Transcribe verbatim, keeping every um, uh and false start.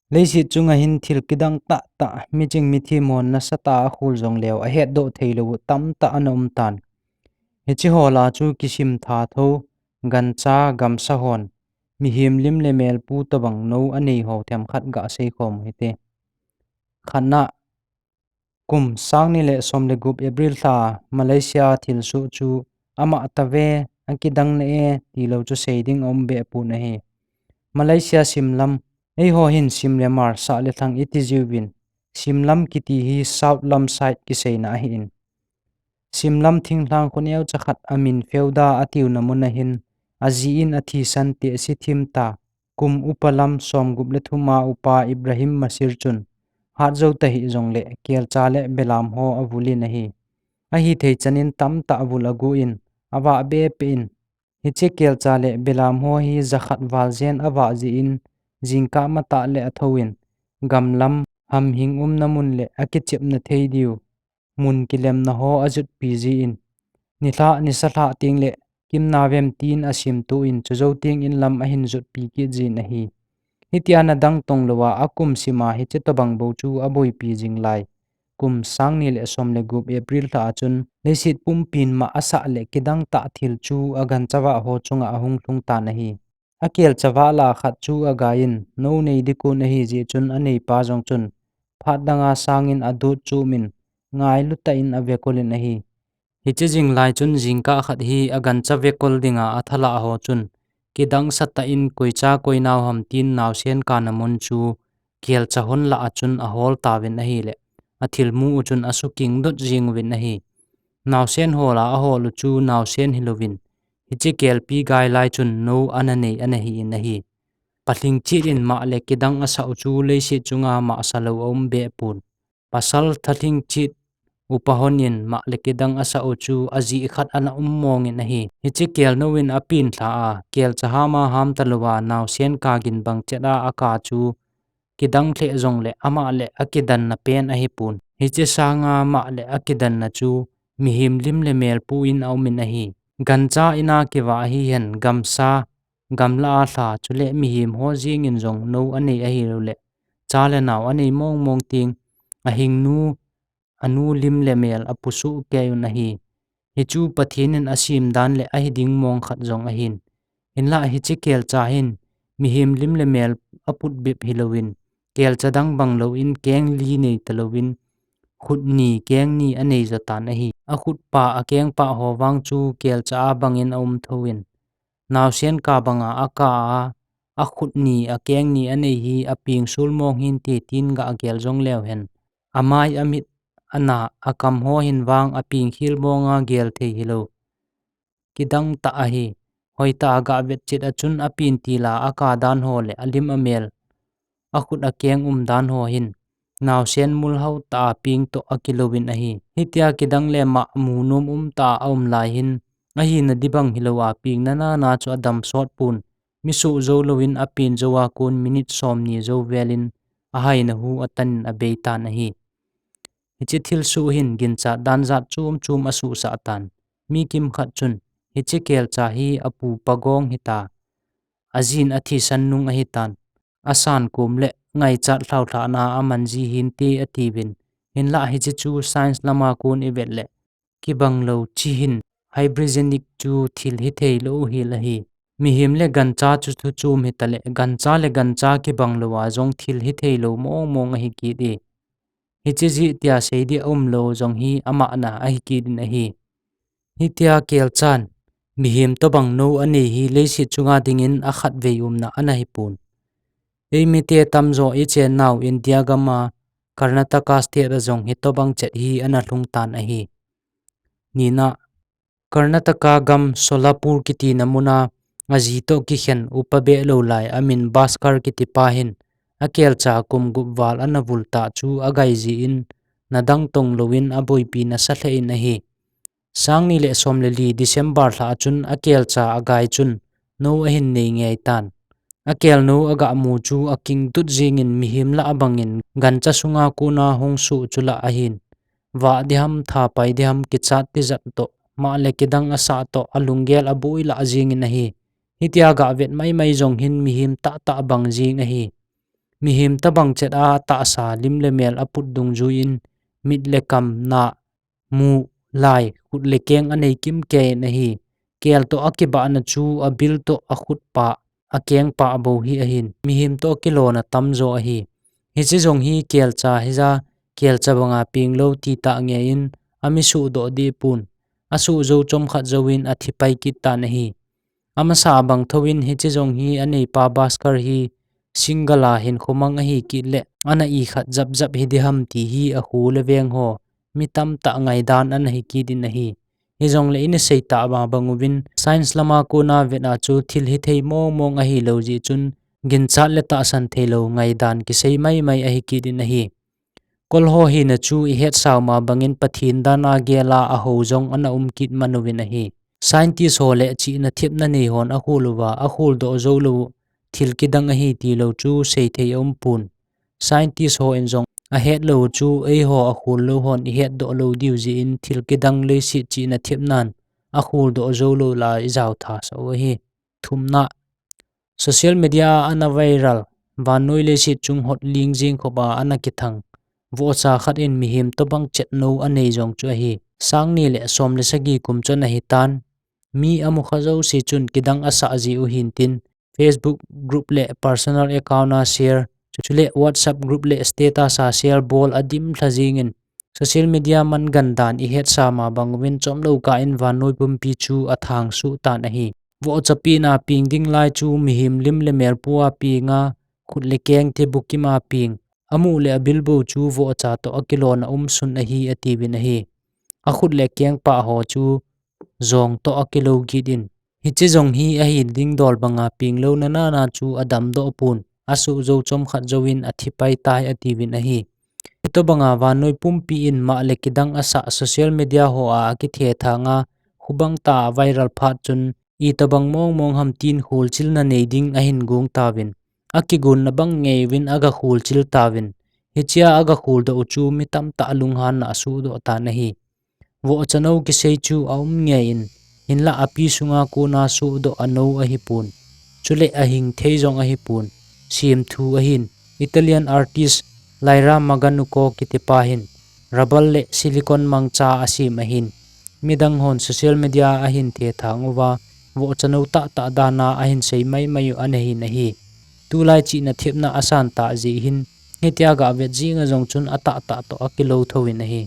Leiset chunga hin thil kidang tahtah, miching mithem hon nasatah a akhol jongleu ahetdoh theilou tamtah ana um tan. Hiche ho lah a chu kisim thatho, gancha, gamsa hon mihem lim le mel pu tobang nou anei ho themkhat gasei khom u hite. Khatna, kum sang ni le som le gup April lha Malaysia thilsoh chu amatah ve, akidang nai e tilou chu seiding aum behpon ahi. Malaysia simlam, eiho hin sim le mar, sah le lhang iti jiuvin, simlam kiti hi South lam side kiseina ahin. Simlam thinglhang khoneo chakhat amin Feuda atiuna mun ahin, aji in athisan tehse thim ta, kum upa lam somgup le thum a upa Ibrahim Masir chun, hatjou tahih jongle kelcha le belam ho avul in ahi. Ahithei chan in tamtah avul agu in, avah bepeh in, hiche kelcha le belam ho hi jakhat val jen avah jeh in, jingkah matah le athou in, gamlam hamhing umna mun le akichepna thei diu mun kilemna ho ajutpi jin, nilhah nisa lhah teng le kimna vem tin asimtoh in, chujou teng in lam ahin jutpi kit jin ahi. Hitia nadang tong louva akum sima hiche tobang bou chu aboipi jing lai, kum sang ni le som le gup April lha a chun leiset pumpin mah asah le kidang tah thil chu agancha vah ho chunga ahung lhung tan ahi. Akelcha vah lah a khat chu agai in, nou nei ding kon ahi jeh chun aneipa jong chun phat danga sang in adot chom in, ngailu tah in avekol in ahi. Hiche jing lai chun jingkah khat hi agancha vekol dinga athalah ho chun, kidang sa tah in koicha koinao ham tin naosen kana mun chu kelcha hon lah a chun ahol tauvin ahile, athilmu u chun asukingdot jing uvin ahi. Naosen hol a ahol u chu naosen hilouvin, hiche kelpi gai lai chun nou ana nei ana hi in ahi. Palhing chit in mah le kidang asah u chu leiset chunga mah salou aum behpon. Pasal thalhing chit upa hon in mah le kidang asah u chu ajeh khat ana um mong in ahi. Hiche kel nou in apen lha a, kelcha ham a ham talouva naosen ka gin bang chet a aka chu kidang lheh jongle amah le akidanna pen ahipon. Hiche sanga mah le akidanna chu mihem lim le mel pu in aum in ahi. Gancha in a kivah ahi hen, gamsa, gamla a lha, chule mihem ho jeng in jong nou anei ahilou le cha le nao anei mong mong teng, ahingnu, anu lim le mel apusuh kei un ahi. Hichu Pathen in asem dan le ahi ding mong khat jong ahin. Hinlah hiche kelcha hin mihem lim le mel aput bep hilouvin, kelcha dang bang lou in keng li nei talouvin, khut ni keng ni anei jo tan ahi. Akhut pah akeng pah ho vang chu kelcha a bang in aum thou in, naosen ka banga aka a, akhut ni akeng ni anei hi apeng sul mong hinte tin gah gel jong leu hen, amai amit ana akam ho hin vang apeng khel mong a gel thei hilou. Kidang tah ahi. Hoitah a gah vet chet a chun apen til a aka dan ho le alim amel, akhut akeng um dan ho hin naosen mulhao tah a peng toh akilouvin ahi. Hitia kidang le mah mu nom um tah a aum lai hin, ahina ding bang hilou a pengna nana chu adam sot pon, mi suh jou louvin apen jou a kon minute som ni jou vel in ahaina hu atan in abei tan ahi. Hiche thilsoh hin ginchat dan jat chom chom asuhsah tan. Mi kimkhat chun, hiche kelcha hi apupa gong hita, ajin athisan nung ahitan, asan kom le ngaichat lhaulhahna aman ji hinte atiuvin, hinlah hiche chu science lama kon ivet le, kibang lou chi hin, hybridgenic chu thil hithei lou hel ahi. Mihem le gancha chu thu chom hitale, gancha le gancha kibang louva jong thil hithei lou mong mong ahi kit e. Hiche jeh tia sei ding aum lou jong hi amahna ahi kit in ahi. Hitia kelchan, mihem tobang nou anei hi leiset chunga dingin akhatvei umna ana hipon. Eimite tamjo ichennau India gam a Karnataka state a jong hitobang chet hi ana lhung tan ahi. Nina, Karnataka gam Solapur kitina muna aji toh kikhen upa behlou lai amin Bhaskar kitipa hin akelcha kum gup val ana vul tah chu agai jin, nadang tong louvin aboipi nasa lheh in ahi. Sang ni le som le li December lha a chun akelcha agai chun nou ahin nei ngei tan. Akel nou agah mu chu akingtut jingin mihem lah abangin gancha sunga kona hung suh chu lah ahin. Vah ding ham, thapai ding ham kichat tijat toh, mah le kidang asah toh, alunggel aboi lah jingin ahi. Hitia gah vet maimai jong hin mihem tahtah bang jing ahi. Mihem tobang chet a tahsa lim le mel aput dungjuiyin mit le kam na mu lai khut le keng anei kimkei in ahi. Kel toh akibahna chu abil toh akhut pah, akeng pah bou hi ahin. Mihem toh akilona tamjo ahi. Hiche jong hi kelcha hija, kelcha banga penglou ti tah ngeiyin ami suhdoh deh pon. Asuh jou chomkhat jouvin athi pai kit tan ahi. Amasa bang thouvin hiche jong hi aneipa Bhaskar hi single a hinkho mang ahi kit le ana ikhat japjap hi diham ti hi akhu le veng ho mi tamtah ngaidan ana hi kit in ahi. Hijongle ina sei tah bang uvin science lama kona vet a chu thil hithei mongmong ahilou jeh chun ginchat le tahsan theilou ngaidan kisei maimai ahi kit in ahi. Kol ho hina chu ihet sao ma bangin Pathen dan a gel a ahou jong ana um kit man uvin ahi. Scientist ho le chihna thepna nei hon akhol uva, akhol doh joulou thil kidang ahi tilou chu seithei aum pon. Scientist hon jong ahetlou chu eiho akhol lou hon ihet doh lou diu jeh in thil kidang leiset chihna thepnan akhol doh joulou la ijao thasah u ahi. Thumna, social media a ana viral, vannoi leiset chung hot ling jing khop a ana kithang vohcha khat in mihem tobang chetnou anei jong chu ahi. Sang ni le som le sagi kum chun ahi tan. Mi amu kha jouse chun kidang asah ji u hintin, Facebook group le personal account a share, chule WhatsApp group le status a share bol adim lha jingin, social media mangan dan ihet sao ma bang uvin chomlou kah in vannoi pumpi chu athang suh tan ahi. Vohcha pehna peng ding lai chu mihem lim le mel pu a peng a, khut le keng te bukim a peng. Amu le abil bou chu vohcha toh akilona um sun ahi atiuvin ahi. Akhut le keng pah ho chu jong toh akilou kit in. Hiche jong hi ahi ding dol banga peng louna nana chu adam doh pon. Asuh jou chomkhat jouvin athi pai tai atiuvin ahi. Hitobanga vannoi pumpi in mah le kidang asah social media ho a akithethang a khubang tah a viral phat chun itobang mongmong ham tin kholchilna nei ding ahin gong tauvin. Akigonna bang ngei uvin aga kholchil tauvin. Hichea aga kholdoh u chu mi tamtah lunghanna asuhdoh tan ahi. Vohcha nou kisei chu aum ngei in, hinlah api sunga kona suhdoh anou ahipon. Chule ahing thei jong ahipon. Semthu ahin, Italian artist Lyra Maganuco kitipa hin rubber le silicone mangcha asem ahin. Midang hon social media a ahin thethang uva, vohcha nou tahtah dan a ahin sei maimai u ana hin ahi. Tulai chihna thepna asan tah jeh hin, hitia ga vet jing a jong chun atahtah toh akilou thouvin ahi.